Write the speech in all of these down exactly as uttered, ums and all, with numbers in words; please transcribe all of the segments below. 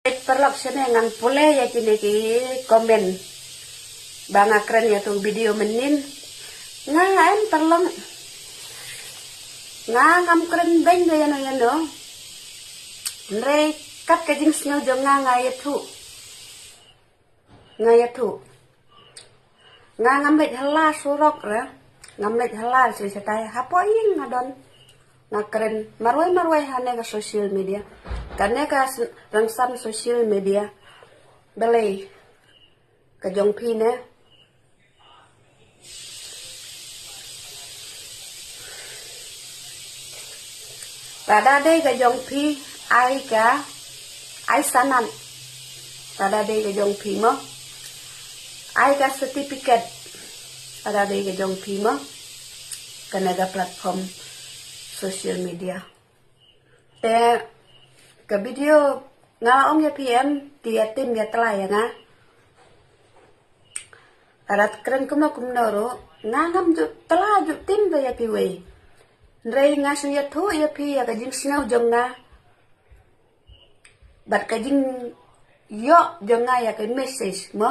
Paralok, shane ngan pule ïa kine ki comment ba nga kren ïa tu video mynnin. Nga em paralok, nga ngam kren beiñ da ïano ïano. Hynrei kat ka jingsngew jong nga, nga ïathuh. Nga ïathuh. Nga ngam leit ha la surok re. Ngam leit ha la shisha, tai hapoh ïing nga don. Nga kren marwei marwei ha ne ka social media. Kane ka s-, rangsan social media. Balei ka jong phi ne? Lada dei ka jong phi, ai ka, ai sanad. Lada dei ka jong phi mo, ai ka certificate. Lada dei ka jong phi mo, kane ka platform social media. Te ka video nga la ong ïa phi em, te ïa tim ïa tla ïa nga. Lada kren kumno kumno ruh, nga ngam ju tla ju tim da ïa kiwei. Hynrei nga shu ïathuh ïa phi ïa ka jingsngew jong nga bad ka jingïoh jong nga ïa ka message mo.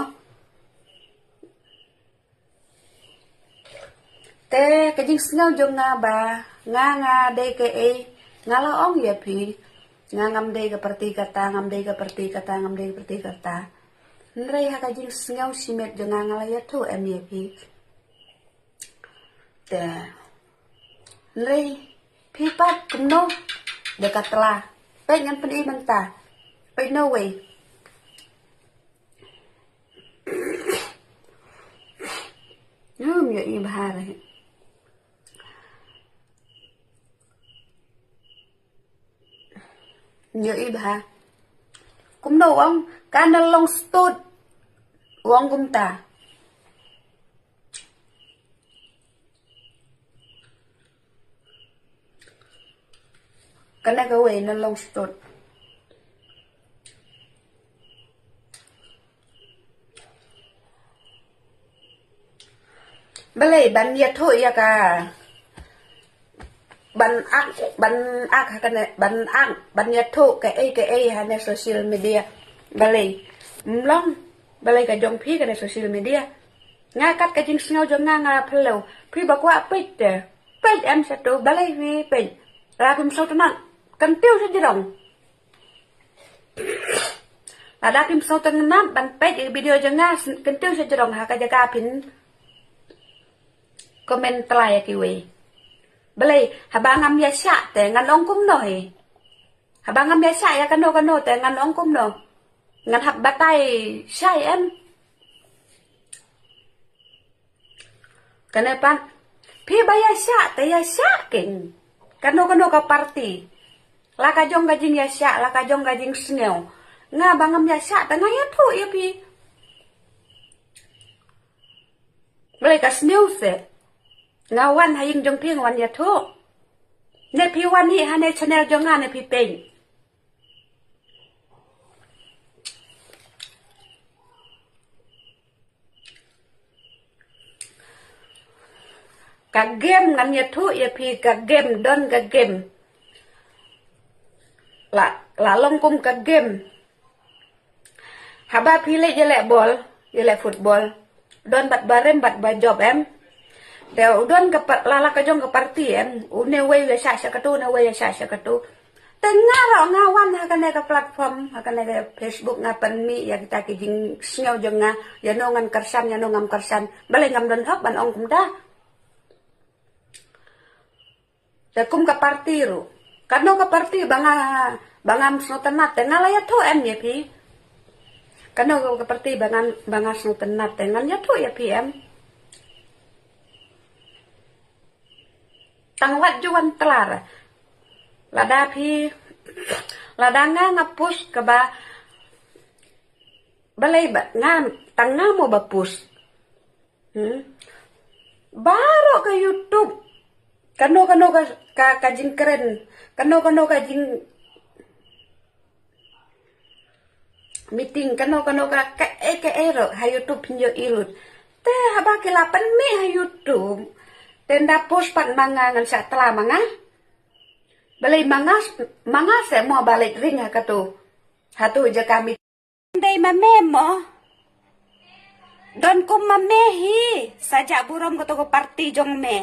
Te ka jingsngew jong nga ba nga, nga dei kaei, nga la ong ïa phi. Nga ngam dei ka parti kata, ngam dei ka parti kata, ngam dei ka parti kata. Hynrei ha ka jingsngew shimet jong nga, nga la ïathuh em ïa phi. Te hynrei phi pat kumno da ka tla? Peit, ngan pyni mynta. Peit, no way. Ngam ïohi bha re. Ïohi bha. Kumno u ong, ka na long stud, u ong kumta. Kane kawei na long stud. Balei ban ïathuh ïa ka, ban ak, ban ak ha kane, ban ak, ban ïathuh kaei kaei ha ne social media? Balei? Mlong, balei ka jong phi kane social media? Nga kat ka jingsngew jong nga, nga phylliew. Phi ba kwah peit te peit em shatu, balei phi peit? Lada phim sngewtynnat, kyntiew sha jrong. Lada phim sngewtynnat ban peit ïa video jong nga, kyntiew sha jrong ha ka jaka phin comment tla ïa kiwei. Balei haba ngam ïa shah te ngan ong kumno hi? Haba ngam ïa shah ïa kano kano te ngan ong kumno? Ngan hap batai shai em? Kane pat, phi ba ïa shah te ïa shah keiñ. Kano kano ka parti, la ka jong ka jingïashah, la ka jong ka jingsngew. Nga ba ngam ïa shah te nga ïathuh ïa phi. Balei ka sniew se? Nga wan ha ïing jong phi nga wan ïathuh, ne phi wan hi ha ne channel jong nga ne phi peit? Ka game ngan ïathuh ïa phi, ka game, don ka game. La, la long kum ka game. Haba phi leh ïaleh bol, ïaleh football, don bad ba rem bad ba jop em. Te u don ka pa-, la la ka jong ka parti em, une wei u ïashah sha katu, une wei u ïashah sha katu. Te nga ruh nga wan ha kane ka platform, ha kane ka Facebook, nga pynmih ïa kita ki jingsngew jong nga, ïano ngan kyrshan, ïano ngam kyrshan. Balei ngam don hok ban ong kumta? Te kum ka parti ruh, kano ka parti ba nga, ba ngam sngewtynnat te nga la ïathuh em ïa phi? Kano ka parti ba ngan, ba nga sngewtynnat te ngan ïathuh ïa phi em? Tang wat ju wan tlar. Lada phi, lada nga nga post kaba, balei ba nga, tang nga mo ba post? Hmm? Baroh ka YouTube, kano kano ka, ka, ka jingkren, kano kano ka jing meeting, kano kano ka, kaei kaei ruh ha YouTube phin ïohi lut. Te haba ki la pynmih ha YouTube, te ynda post pat ma nga ngan shah tla ma nga? Balei ma nga, ma nga se mo ba leit ring ha katu? Hatu je kami. Dei ma me mo. Don kum ma me hi. Saja burom ko to ko parti jong me.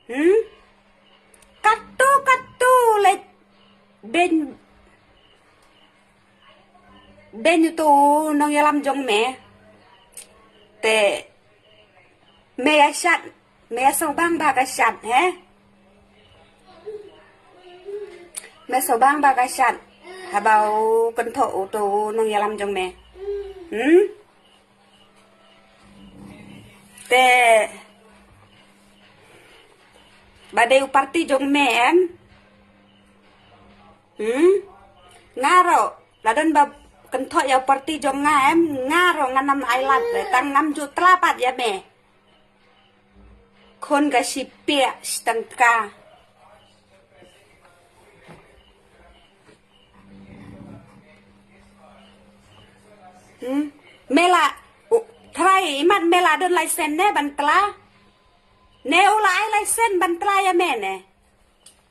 Hmm? Katu katu le ben ben tu nong yalam jong me. Te me ya shat, me ya sobang ba ka shat he. Me sobang ba ka shat. Haba u kentho u tu nong yalam jong me. Hmm? Te ba dei u parti jong me em. Hmm? Nga ro la don ba kentho ya u parti jong nga em, nga ro nga nam ai lad le tang nam ju tla pat ya me. Khun ka shi pia stang ka. Hmm? Mela trai imat mela don license ne ban tla. Ne u la ai license ban tla ya me ne.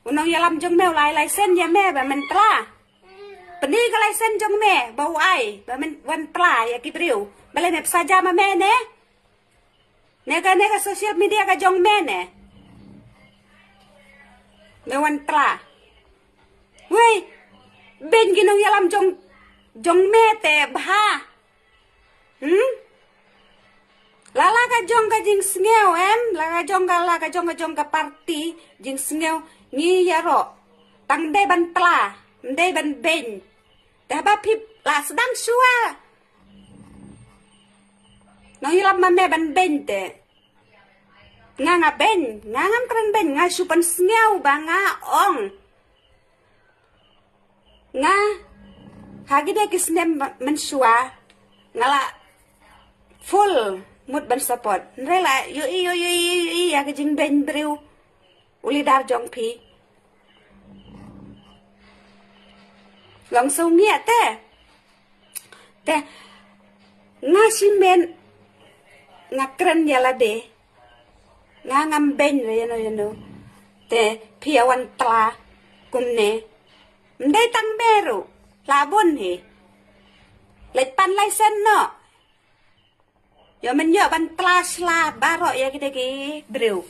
U nong yalam jong me u la ai license ya me ba men tla. Peni ka license jong me ba u ai ba men wan tla ya ki briew. Bale me psa ja ma me ne. Ne ka ne ka social media ka jong me ne. Me wan tla. Wei. Ben ki nong yalam jong jong me te bha. Hmm? Lala ka jong ka jingsngew em, la ka jong ka la ka jong ka jong ka parti jingsngew ngi ya ro. Tang dei ban tla, dei ban ben. Te ba phi la sdang shuwa. Nong ilap ma me ban ben te. Nga nga ben, nga ngam kren ben, nga shu pan sngew ba nga ong. Nga ha ki de ki snem mynshuwa nga la full mut ban support. Nre la yo i yo i yo i ya ka jingbein briew u lidar jong phi. Long so ngia te. Te nga shimen nga kren ya la de. Nga ngam bein re yano yano. Te phi ya wan tla kumne. Mdei tang meru la bun hi. Leit pan license no. Yo men yo ban tla sla baro ya ki de ki briew.